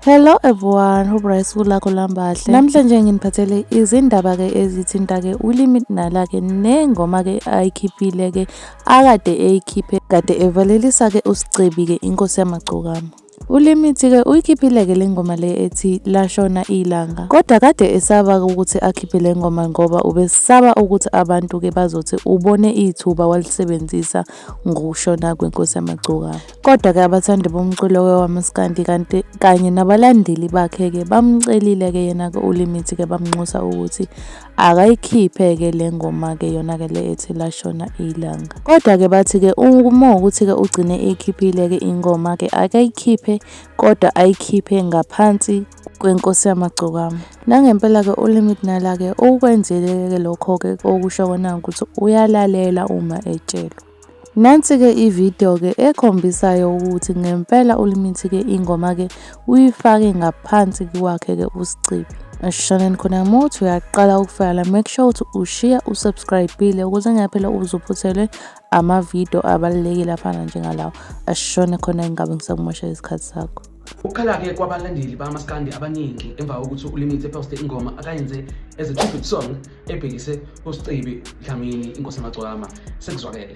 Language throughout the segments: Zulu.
Hello everyone, hope usuku lakho luhamba kahle. Namhlanje nginiphathele izindaba-ke ezithinta-ke uLimit Nala-ke nengoma-ke ayikhiphile-ke akade eyikhiphe kade evalelisa-ke uSicebi-ke inkosi yamagcokama. ULimit-ke uyikhiphile-ke le ngoma le ethi Lashona Ilanga, kodwa kade esaba-ke ukuthi akhiphe le ngoma ngoba ubesaba ukuthi abantu-ke bazothi ubone ithuba walisebenzisa ngokushona kwenkosi yamagcokama. Kodwa-ke abathandi bomculo wamaskandi kanti kanye nabalandeli bakhe-ke bamcelile-ke yena-ke uLimit-ke bamnxusa ukuthi akayikhiphe-ke le ngoma-ke yona-ke le ethi Lashona Ilanga. Kodwa-ke bathi-ke uma ukuthi-ke ugcine eyikhiphile-ke ingoma-ke akayikhiphe kodwa ayikhiphe ngaphansi kwenkosi yamagcokama. Nangempela-ke uLimit Nala-ke ukwenzile-ke lokho-ke okusho kona ukuthi uyalalela uma etshelwa. Nansi-ke ividiyo-ke ekhombisayo ukuthi ngempela uLimit-ke ingoma-ke uyifake ngaphansi kwakhe-ke uSicebi. Asishaneni khona uma uthi uyaqala ukufika la, make sure ukuthi ushiya u-subscribe-ile ukuze ngaphela uzuphuthelwe amavidiyo abalulekile afana njengalawo. Asishone khona ingabe ngisakumosha isikhathi sakho. Ukukhala-ke kwabalandeli bamaskandi abaningi emva kokuthi uLimit eposte ingoma akayenze as a tribute song ebhekise kuSicebi Dlamini inkosi yamagcokama sekuzwakele.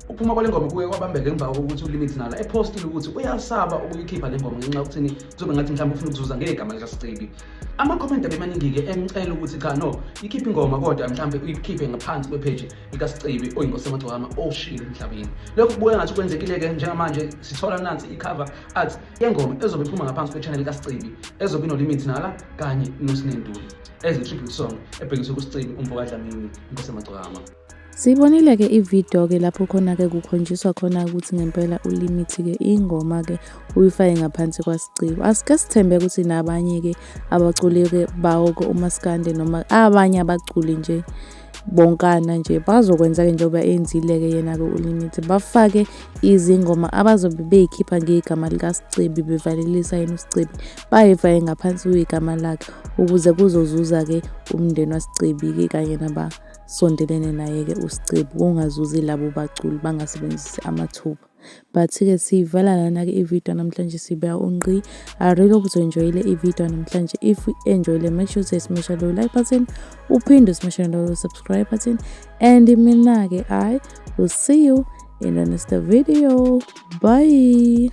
Ukuphuma kwale ngoma kuye kwabambeka emva kokuthi uLimit Nala epostile ukuthi uyasaba ukuyikhipha le ngoma ngenxa yokuthini kuzobe ngathi mhlawumbe ufuna ukuzuza ngegama likaSicebi. Amakhomenti abemaningi-ke emcela ukuthi cha no ikhiphe ingoma kodwa mhlawumbe uyikhiphe ngaphansi kwepheji likaSicebi oyinkosi yamagcokama oshile emhlabeni. Lokhu kubuye ngathi kwenzekile-ke njengamanje sithola nansi i-cover art yengoma ezobe iphuma ngaphansi kwe-channel kaSicebi ezobe inoLimit Nala kanye noSnentuli as a tribute song ebhekiswe kuSicebi umfo kaDlamini inkosi yamagcokama. Siyibonile-ke ividiyo-ke lapho khona-ke kukhonjiswa khona ukuthi ngempela uLimit-ke ingoma-ke uyifake ngaphansi kwaSicebi. Asike sithembe ukuthi nabanye-ke abaculi-ke bawo-ke umaskandi noma abanye abaculi nje bonkana nje bazokwenza-ke njengoba enzile-ke yena-ke uLimit, bafake izingoma abazobe beyikhipha ngegama likaSicebi bevalelisa yena uSicebi, bayifake ngaphansi kwegama lakhe ukuze kuzozuza-ke umndeni waSicebi-ke kanye nabasondelene naye-ke uSicebi, kungazuzi labo baculi bangasebenzisi amathuba. But-ke siyivala lana-ke ividiyo namhlanje sibeka ungqi. I really hope uzo-enjoyile ividiyo namhlanje. If u-enjoyile, make sure to smash lo like button, uphinde usmash lo subscribe button, and mina-ke I will see you in the next video. Bye.